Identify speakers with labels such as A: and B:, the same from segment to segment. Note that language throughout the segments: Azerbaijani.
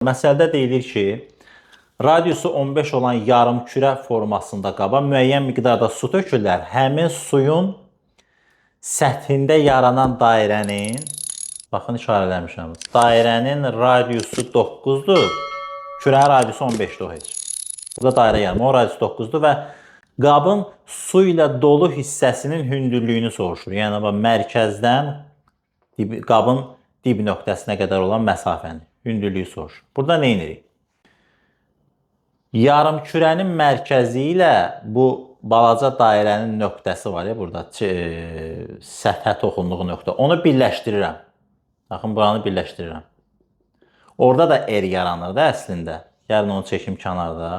A: Məsələdə deyilir ki, radiusu 15 olan yarımkürə formasında qaba müəyyən miqdarda su tökürlər. Həmin suyun səthində yaranan dairənin, baxın işarələmişəm. Dairənin radiusu 9-dur. Kürənin radiusu 15-dir o heç. Burada dairə yarım, o radiusu 9-dur və qabın su ilə dolu hissəsinin hündürlüyünü soruşur. Yəni bax mərkəzdən qabın dib nöqtəsinə qədər olan məsafəni, hündürlüyü soruşur. Burada nə edirik? Yarımkürənin mərkəzi ilə bu balaca dairənin nöqtəsi var ya burada, səthə toxunduğu nöqtə. Onu birləşdirirəm. Baxın buranı birləşdirirəm. Orada da R yaranır da əslində. Gəlin onu çəkim kənarda.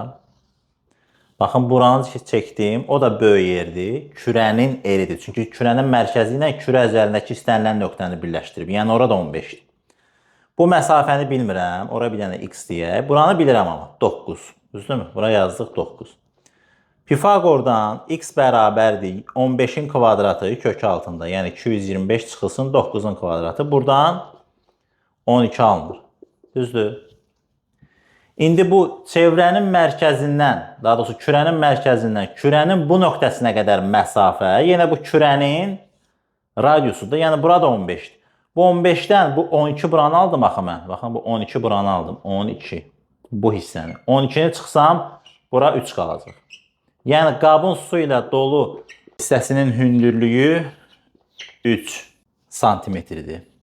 A: Baxın buranı çəkdim. O da böyük yerdir. Kürənin eridir. Çünki kürənin mərkəzi ilə kürə üzərindəki istənilən nöqtəni birləşdirib. Yəni orada 15-dir. Bu məsafəni bilmirəm. Ora bir dənə x deyək. Buranı bilirəm amma 9. Düzdürmü? Bura yazdıq 9. Pifaqordan x bərabərdir 15-in kvadratı kök altında. Yəni 225 çıxılsın 9-un kvadratı. Buradan 12 alınır. Düzdür? İndi bu çevrənin mərkəzindən, daha doğrusu kürənin mərkəzindən kürənin bu nöqtəsinə qədər məsafə, yenə bu kürənin radiusudur. Yəni burada 15-dir. Bu 15-dən bu 12 buranı aldım axı mən. Baxın bu 12 buranı aldım. 12 bu hissəni. 12-ni çıxsam bura 3 qalacaq. Yəni qabın su ilə dolu hissəsinin hündürlüyü 3 santimetrdir.